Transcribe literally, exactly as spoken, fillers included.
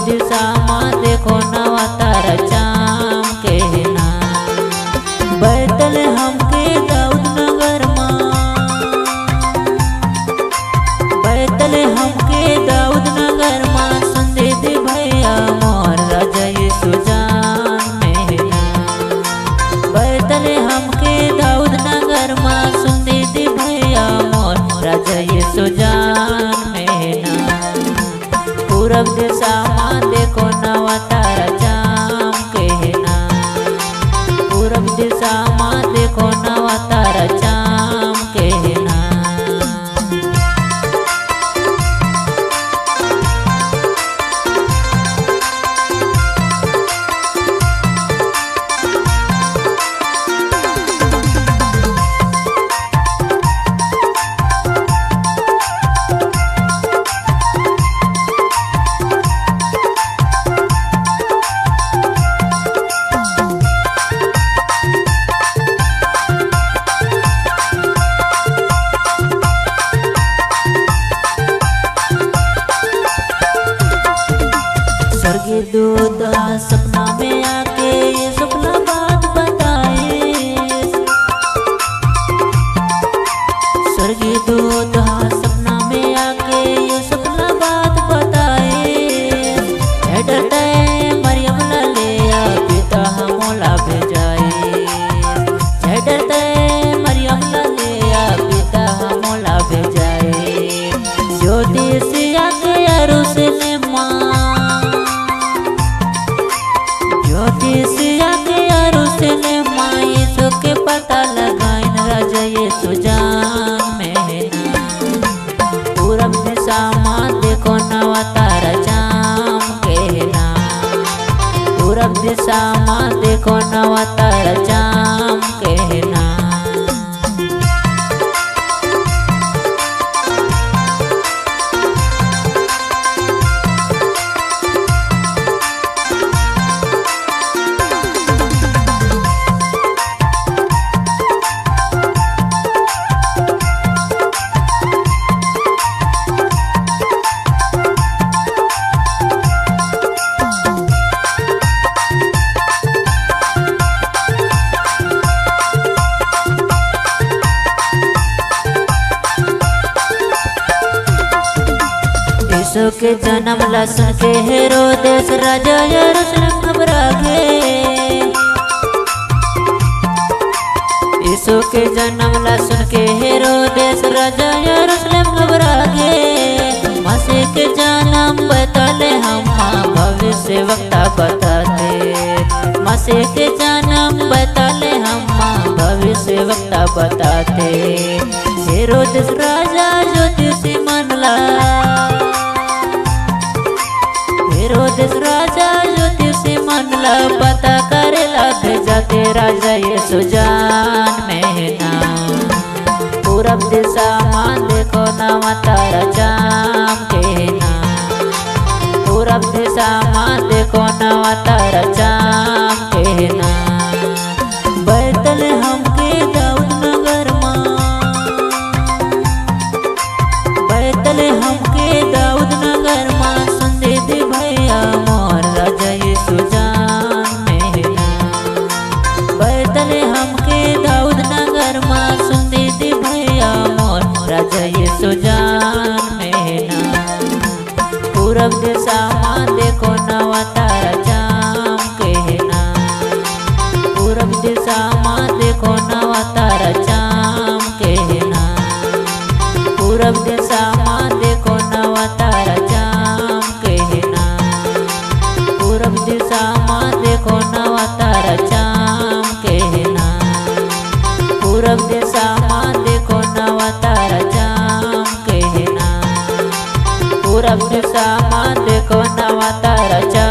दिशा मा देखो नवा तारा चमके ना। बैतलहम के दाऊद नगर मा, बैतलहम के दाऊद नगर मा, सुन दे दे भैया मोर राजा यीशु जनमे ना। बैतलहम के दाऊद नगर मा, सुन दे दे भैया मोर राजा यीशु जनमे ना। पूरब दिशा मा देखो नवा तारा चमके ना। पूरब दिशा मा देखो नवा तारा चमके ना। स्वर्गीय दूत सपना में आके ये सपना बात बताए। स्वर्गीय दूत सपना में आके ये सपना बात बताए। जय डरते मरियम ला ले आ, पिता हमोला भेजाए। जय डरते मरियम ला ले आ, पिता हमोला भेजाए। ज्योतिषिया के यरूशलेम मा, ज्योतिषिया के यरूशलेम मा, यीशु के पता लगाइन राजा यीशु जनमे ना। पूरब दिशा मा देखो नवा तारा चमके ना। पूरब दिशा मा देखो नवा तारा चमके ना। यीशु के जनम ला सुन के हेरोदेस राजा यरूशलेम घबरा गे। यीशु के जनम ला सुन के हेरोदेस राजा यरूशलेम घबरा गे। मसीह के जनम बैतलहम मा भविष्यवक्ता बताथे। मसीह के जनम बैतलहम मा भविष्यवक्ता बताथे। हेरोदेस राजा ज्योतिषी मन ला, हेरोदेस राजा ज्योतिषी मन ला पता करे ला भेजाथे राजा यीशु जनमे ना। पूरब दिशा मा देखो नवा तारा चमके ना। पूरब दिशा मा देखो नवा तारा चमके ना। बैतलहम के दाऊद नगर मा, बैतलहम के दाऊद नगर मा, सुन दे दे भैया मोर राजा यीशु जनमे ना। बैतलहम के दाऊद नगर मा, सुन दे दे भैया मोर राजा यीशु जनमे ना। पूरब दिशा मा देखो नवा तारा चमके ना। पूरब दिशा मा देखो नवा तारा चमके ना। पूरब दिशा मा देखो नवा तारा चमके ना। पूरब दिशा मा देखो नवा तारा चमके ना। पूरब दिशा मा देखो नवा तारा चमके ना। पूरब दिशा मा देखो नवा तारा चमके